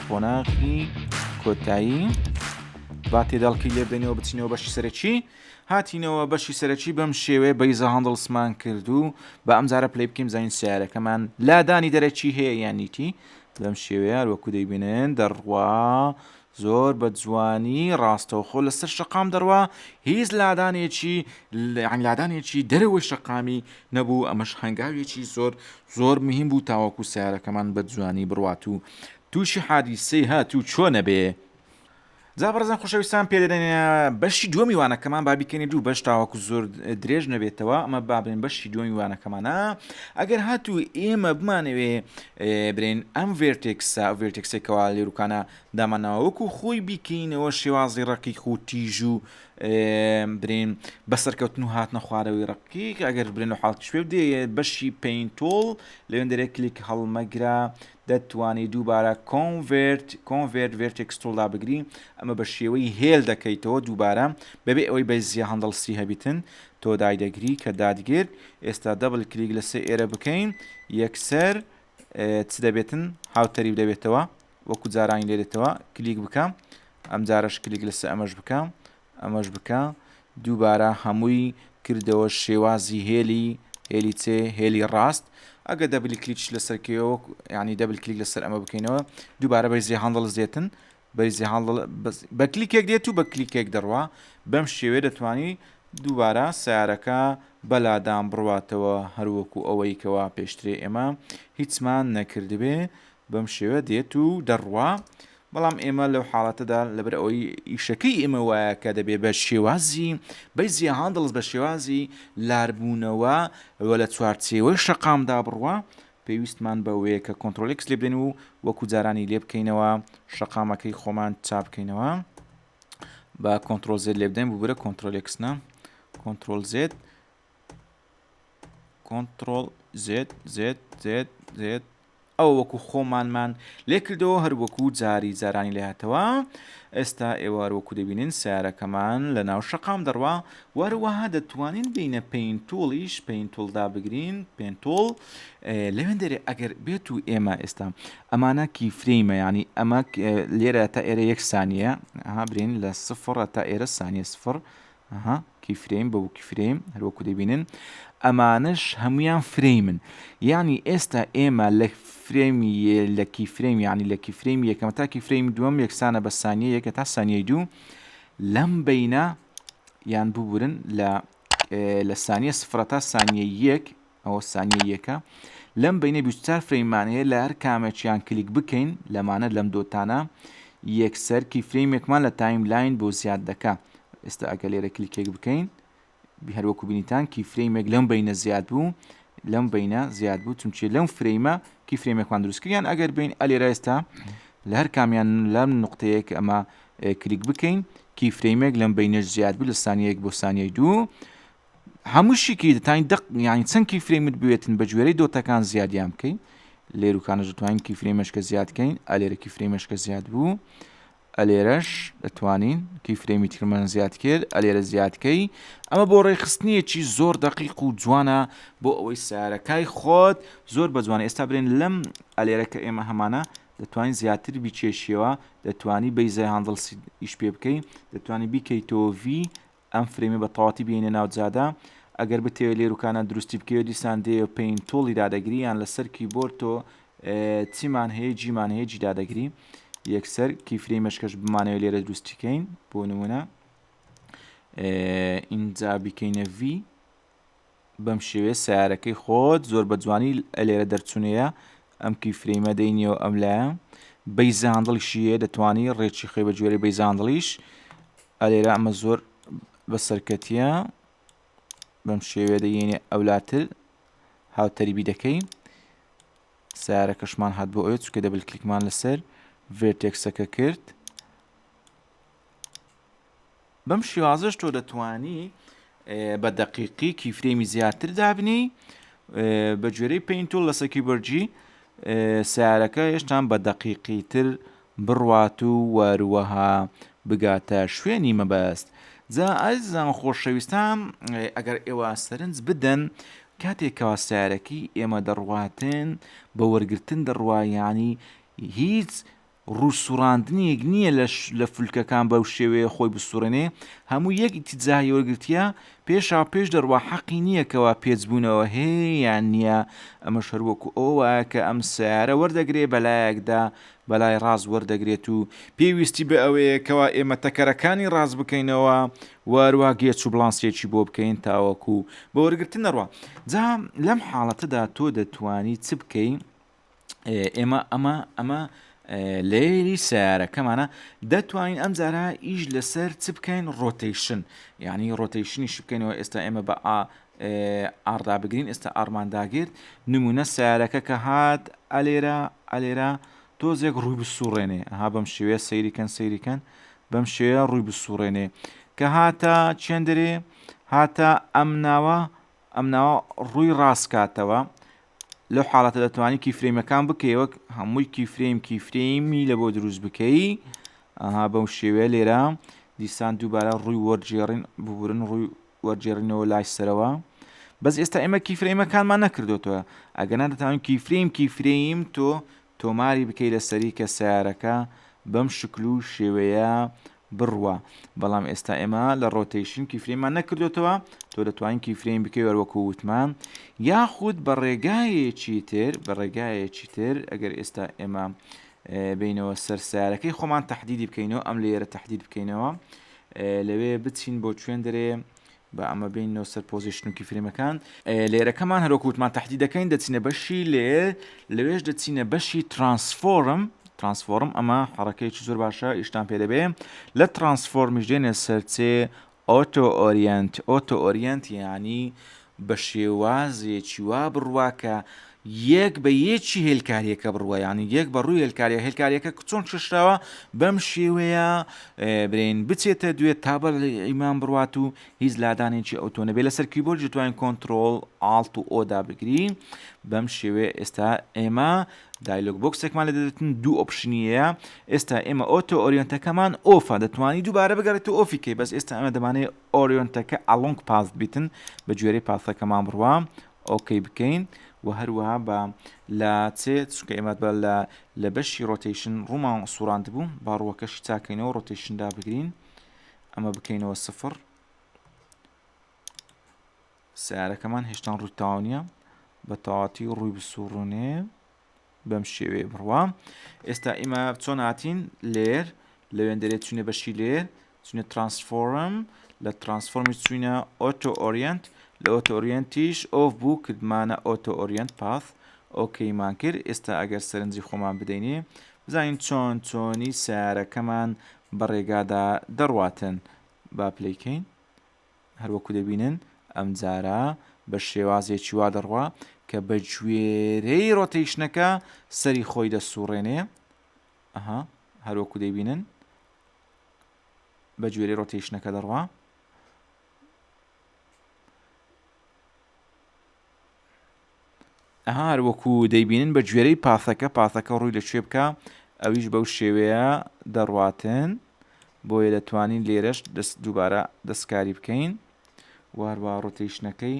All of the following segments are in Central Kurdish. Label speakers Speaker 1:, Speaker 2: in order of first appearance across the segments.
Speaker 1: قۆناغی کۆتایی با تێدەڵکی لێ بدەینەوە بچینەوە بەشی سەرەکی هاتینەوە بەشی سەرەکی بەم شێوەیە Bezier handles مان کرد و بە ئەم جارە play بکەین زانین سیارەکەمان لادانی دەرەکی هەیە یان نیتی بەم شێوەیە وەکو دەیبینن دەڕوا زۆر بە جوانی ڕاستەوخۆ لەسەر شەقام دەڕوا هیچ لادانێکی یان لادانێکی دەرەوەی شەقامی نەبوو ئەمەش هەنگاوێکی زۆر زۆر مهم بوو تاوەکو سیارەکەمان بە جوانی بڕوات و تووشی حادیسەی هات و چۆ نەبێ جا بەڕێزان خۆشەویستان پێ دەدەینە بەشی دووەمی وانەکەمان با بیکەینە دوو بەش تاوەکو زۆر درێژ نەبێتەوە ئەمە با بڵێن بەشی دووەمی وانەکەمانە ئەگەر هاتوو ئێمە بمانەوێ برێن ئەم vertex ە vertex ێکەوە لێروکانە دامانەوە وەکو خۆی بیکەینەوە شێوازی ڕقیق و تیژ و برێن بەسەرکەوتن و هاتنە خوارەوەی ڕقیق ئەگەر برێن و حاڵتیش پێ بدێ بەشی pen tool لەوێن دەرێ کلیک هەڵمەگرە دەتوانی دووبارە convert convert vertex tool دابگری ئەمە بە شێوەی هێل دەکەیتەوە دووبارە بەبێ ئەوەی Bezier handles ی هەبیتن تۆ دایدەگری کە دادگرت ئێستا double click لەسەر ئێرە بکەین یەکسەر چ دەبێتن هاوتەریب دەبێتەوە وەکو جارانی لێرێتەوە کلیک بکە ئەم جارەش کلیک لەسەر ئەمەش بکە ئەمەش بکە دووبارە هەمووی کردەوە شێوازی هێلی هێلی چێ هێلی ڕاست ئەگە double click لەسەر کەوە ینی double click لەسەر ئەمە بکەینەوە دووبارە Bezier handles دێتن Bezier handle بە کلیکێک دێت و بە کلیکێک دەڕوا بەم شێوێ دەتوانی دووبارە سیارەکە بەلادان بڕواتەوە هەروەکو ئەوەی کەوا پێشترێ ئێمە هیچمان نەکردبێ بەم شێوە دێت و دەڕوا بەڵام ئێمە لەو حاڵەتەدا لەبەر ئەوەی ئیشەکەی ئێمە وایە کە دەبێ بە شێوازی Bezier handles بە شێوازی لاربوونەوە و لە چوارچێوەی شەقامدا بڕوا پێویستمان بەوەیە کە control X لێ بدەین و وەکو جارانی لێ بکەینەوە شەقامەکەی خۆمان چا بکەینەوە بە control Z لێ بدەین ببورە control X نا control Z control Z Z Z Z ئەوە وەکو خۆمانمان لێ کردەوە هەر وەکو جاری جارانی لێهاتەوە ئێستا ئێوە هەر وەکو دەبینن سیارەکەمان لە ناو شەقام دەڕوا وەروەها دەتوانین بینە pen tool یش pen tool دابگرین pen tool لەوێن دەرێ ئەگەر بێت و ئێمە ئێستا ئەمانە key frame ە ینی ئەمە لێرە تا ئێرە یەک سانیە ها برین لە سفڕە تا ئێرە سانیە سفر ئەها key frame بە key frame هەروەکو دەبینن ئەمانەش هەمویان frame ن یعنی ئێستا ئێمە لە frame ی لە key frame یعنی لە key frame یەکەمە تا key frame دووەم یەکسانە بە سانیە یەکە تا سانیەی دوو لەم بینە یان ببورن لە لە سانیە سفرە تا سانیە یەک ئەوە سانیە یەکە لەم بینە 24 frame مان هەیە لە هەر کامێکیان کلیک بکەین لەمانە لەم dot انە یەکسەر key frame ێکمان لە timeline بۆ زیاد دەکا ئێستا ئەگەر لێرە کلیکێک بکەین هەروەکو بینیتان key frame ێک لەم بینە زیاد بوو لەم بینە زیاد بوو چونچێ لەم frame ە key frame ێکمان دروست کردیان ئەگەر بین ئەلێرە ئێستا لە هەر کامیان لەم نقطەیەک ئەمە کلیک بکەین key frame ێک لەم بینەش زیاد بوو لە سانیەک بۆ سانیەی دوو هەمووشیکی دەتوانین دق یانی چەند key frame ت بوێتن بە گوێرەی dot ەکان زیادیان بکەین لێروکانەش دەتوانین key frame ەشکە زیاد کەین ئەلێرە key frame ەشکە زیاد بوو ئەلێرەش دەتوانین key frame ی ترمان زیاد کرد ئەلێرە زیادکەی ئەمە بۆ ڕێکخستنیەکی زۆر دقیق و جوانە بۆ ئەوەی سارەکای خۆت زۆر بە جوانە ئێستا برێن لەم ئەلێرە کە ئێمە هەمانە دەتوانین زیاتر بیکێشیەوە دەتوانی Bezier handles ئیش پێ بکەی دەتوانی بیکەیتەوە V ئەم frame ە بە تەواتی بێنە ناو جادە ئەگەر بتەوێ لێروکانە دروستی بکەوێت دیسان دێ pen tool ی دادەگری یان لەسەر کیبۆرد تۆ چیمان هەیە جیمان هەیە جی دادەگری یەکسەر key frame ەشکەش بمانەوە لێرە دروستیکەین بۆ نمونە ئینجا بیکەینە V بەم شێوەیە سیارەکەی خۆت زۆر بە جوانی لێرە دەرچونەیە ئەم key frame ە دەینیەوە ئەم لایە Bezier handle یشیە دەتوانی ڕێکی خۆی بە گوێرەی Bezier handle یش ئەلێرە ئەمە زۆر بەسەرکەتیە بەم شێوەیە دەینێ ئەولاتر هاوتەریبی دەکەین سیارەکەشمان هات بۆ ئەوێ چونکە double click مان لەسەر vertex ەکە کرد بەم شێوازەش تۆ دەتوانی بە دەقیقی key frame ی زیاتر دابنێی بە گوێرەی pen tool لەسەر کیبۆرجی سیارەکە هێشتان بە دەقیقی تر بڕوات و وەروەها بگاتە شوێنی مەبەست جا ئازیزان خۆشەویستان ئەگەر ئێوە سەرنج بدەن کاتێک کەوا سیارەکەی ئێمە دەڕواتن بە وەرگتن دەڕوا یانی هیچ. ڕووسوڕاندنێک نییە لە لە فولکەکان بەو شێوەیە خۆی بسوڕێنێ هەموو یەک ئیتیجاهی وەرگرتیە پێشاو پێش دەڕوا حەقی نییە کەوا پێچبوونەوە هەیە یان نییە ئەمەش هەر وەکو ئەوە وایە کە ئەم سەیارە وەردەگرێ بەلایەکدا بەلای ڕاست وەردەگرێت و پێویستی بە ئەوەیە کەوا ئێمە تەکەرەکانی ڕاست بکەینەوە و هەروەها گێچ و بڵانسێکی بۆ بکەین تاوەکو بە وەرگرتن نەڕوا جا لەم حاڵەتەدا تۆ دەتوانی چ بکەی ئێمە ئەمە ئەمە layer ی سیارەکەمانە دەتوانین ئەم جارە ئیش لەسەر چ بکەین rotation یعنی rotation یش بکەینەوە ئێستا ئێمە بە ئا R دا بگرین ئێستا R مان داگرت نمونە سیارەکە کە هات ئەلێرە ئەلێرە تۆزێک ڕووی بسوڕێنێ ها بەم شێوەیە سەیریکەن سەیریکەن بەم شێوەیە ڕووی بسوڕێنێ کە هاتە چێندرێ هاتە ئەم ناوە ئەم ناوە ڕووی ڕاستکاتەوە لەو حاڵەتە دەتوانی keyframe ەکان بکەی وەک هەمووی keyframe keyframe ی لە بۆ دروست بکەی ئەها بەو شێوەیە لێرە دیسان دووبارە ڕووی وەرگێڕین ببورن ڕووی وەرگێڕینەوە لای سەرەوە بەس ئێستا ئێمە keyframe ەکانمان نەکردوتەوە ئەگەنا دەتوانین keyframe keyframe تۆ تۆماری بکەی لەسەری کە سیارەکە بەم شکل و شێوەیە بڕوا بەڵام ئێستا ئێمە لە rotation keyframe مان نەکردۆتەوە تۆ دەتوانین keyframe بکەی وەکو وتمان یاخود بە ڕێگایەکی تر بە ڕێگایەکی تر ئەگەر ئێستا ئێمە بینەوە سەر سیارەکەی خۆمان تهدیدی بکەینەوە ئەم layer ە تهدید بکەینەوە لەوێ بچین بۆ کوێن دەرێ با ئەمە بینەوە سەر position و keyframe ەکان layer ەکەمان هەروەکو وتمان تهدید دەکەین دەچینە بەشی layer لەوێش دەچینە بەشی transform transform ئەمە حڕەکەیەکی زۆر باشە ئیشتان پێ دەبێ لە transform یش دێنە سەرچێ auto orient auto orient یعنی بە شێوازێکی وا بڕوا کە یەک بە یەکی هێلکاریەکە بڕوە یعنی یەک بە ڕووی هێلکاریە هێلکاریەکە چۆن کێشراوە بەم شێوەیە برێن بچێتە دوێ تا بە ئیمان بڕوات و هیچ لادانێکی ئەوتۆ نەبێ لەسەر کیبۆرد دەتوانین control alt و O دابگری بەم شێوەیە ئێستا ئێمە dialog box ێکمان لە دەدەتن دوو option یە ئێستا ئێمە auto orient ەکەمان off ە دەتوانی دووبارە بگەڕێت و off ی کەی بەس ئێستا ئەمە دەمانێت orient ەکە along path بیتن بە گوێرەی path ەکەمان بڕوا okay بکەین و هەروەها بە لە چێ چونکە ئێمە بە لە لە بەشی rotation ڕوومان سوڕاند بوو با ڕووەکەشی چاکەینەوە rotation دابگرین ئەمە بکەینەوە سفر سیارەکەمان هێشتان ڕووی تەواو نییە بە تەواتی ڕووی بسوڕنێ بەم شێوەیە بڕوا ئێستا ئیمە چۆن هاتین layer لەوێن دەرێت چوینە بەشی layer چوینە transform لە transform ی چوینە auto orient لە auto orient یش off بوو کردمانە auto orient path okay مان کرد ئێستا ئەگەر سەرنجی خۆمان بدەینێ بزانین چۆن چۆنی سیارەکەمان بە ڕێگادا دەڕواتن با play کەین هەروەکو دەبینن ئەمجارە بە شێوازێکی وا دەڕوا کە بە گوێرەی rotation ەکە سەری خۆی دەسوڕێنێ ئەها هەروەکو دەیبینن بە گوێرەی rotation ەکە دەڕوا ئەها هەر وەکو دەیبینن بە گوێرەی path ەکە path ەکە ڕووی لە کوێ بکە ئەویش بەو شێوەیە دەڕواتن بۆیە دەتوانین لێرەش دەست دووبارە دەستکاری بکەین و هەروە rotation ەکەی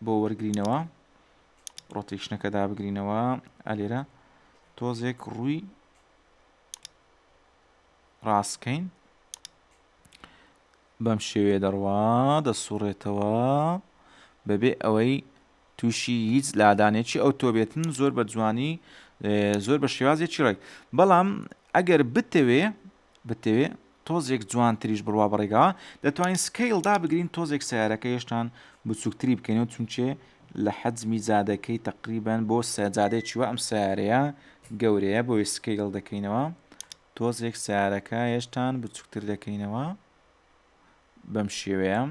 Speaker 1: بۆ وەرگرینەوە rotation ەکە دابگرینەوە ئەلێرە تۆزێک ڕووی ڕاستکەین بەم شێوەیە دەڕوا دەسوڕێتەوە بەبێ ئەوەی تووشی هیچ لادانێکی ئەو تۆ بێتن زۆر بە جوانی زۆر بە شێوازێکی ڕێک بەڵام ئەگەر بتەوێ بتەوێ تۆزێک جوانتریش بڕوا بەڕێگاوە دەتوانین scale دابگرین تۆزێک سیارەکە هێشتان بچووکتری بکەین و چونچێ لە حەجمی جادەکەی تقریبان بۆ سەجادەی چوە ئەم سیارەیە گەورەیە بۆی scale دەکەینەوە تۆزێک سیارەکە هێشتان بچووکتر دەکەینەوە بەم شێوەیە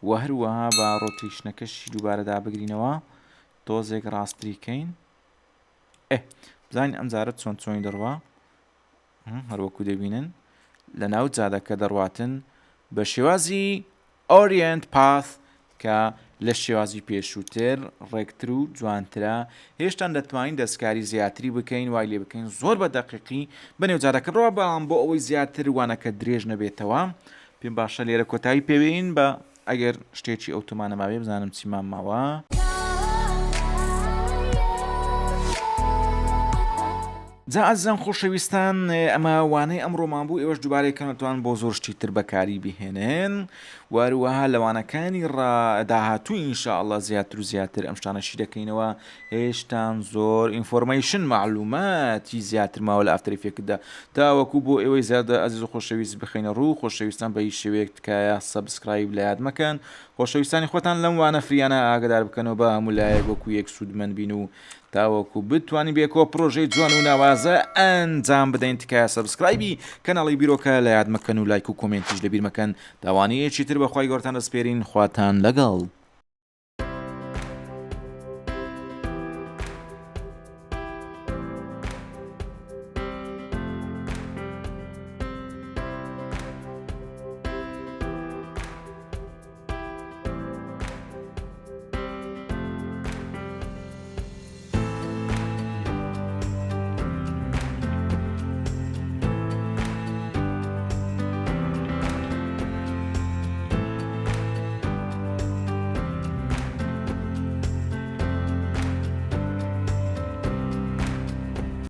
Speaker 1: و هەروەها بە rotation ەکەشی دووبارە دابگرینەوە تۆزێک ڕاستری کەین ئێ بزانین ئەم جارە چۆن چۆنی دەڕوا هەروەکو دەبینن لە ناو جادەکە دەڕواتن بە شێوازی Orient Path کە لە شێوازی پێشووتر ڕێکتر و جوانترە، هێشتان دەتوانین دەستکاری زیاتری بکەین وای لێ بکەین زۆر بە دەقیقی بە نێو جادەکە بڕوا بەڵام بۆ ئەوەی زیاتر وانەکە درێژ نەبێتەوە پێم باشە لێرە کۆتایی پێبێنین بە ئەگەر شتێکی ئەوتۆمان نەمابێ بزانم چیمان ماوە. جا ئازیزان خۆشەویستان ئەمە وانەی ئەمڕۆمان بوو ئێوەش دووبارەی کەنەتوان بۆ زۆر شتی تر بەکاری بهێنن واروەها لەوانەکانی ڕا داهاتوو ئینشاءاللە زیاتر و زیاتر ئەم شتانە شی دەکەینەوە هێشتان زۆر information معلوماتی زیاتر ماوە لە After Effects دا تاوەکو بۆ ئێوەی زیادە ئەزیز و خۆشەویست بخەینە ڕوو خۆشەویستان بە هیچ شێوەیەک تکایە subscribe لە یاد مەکەن خۆشەویستانی خۆتان لەم وانە free یانە ئاگدار بکەنەوە بە هەموو لایەک وەکو یەک سوودمەند بین و تاوەکو بتوانین بێکەوە پرۆژەی جوان و ناوازە ئەنجام بدەین تکایە subscribe ی کەناڵی بیرۆکە لە یاد مەکەن و لایک و comment یش لەبیر مەکەن تاوانەیەکی تر بەخوای گەورەتان دەسپێرین خواتان لەگەڵ.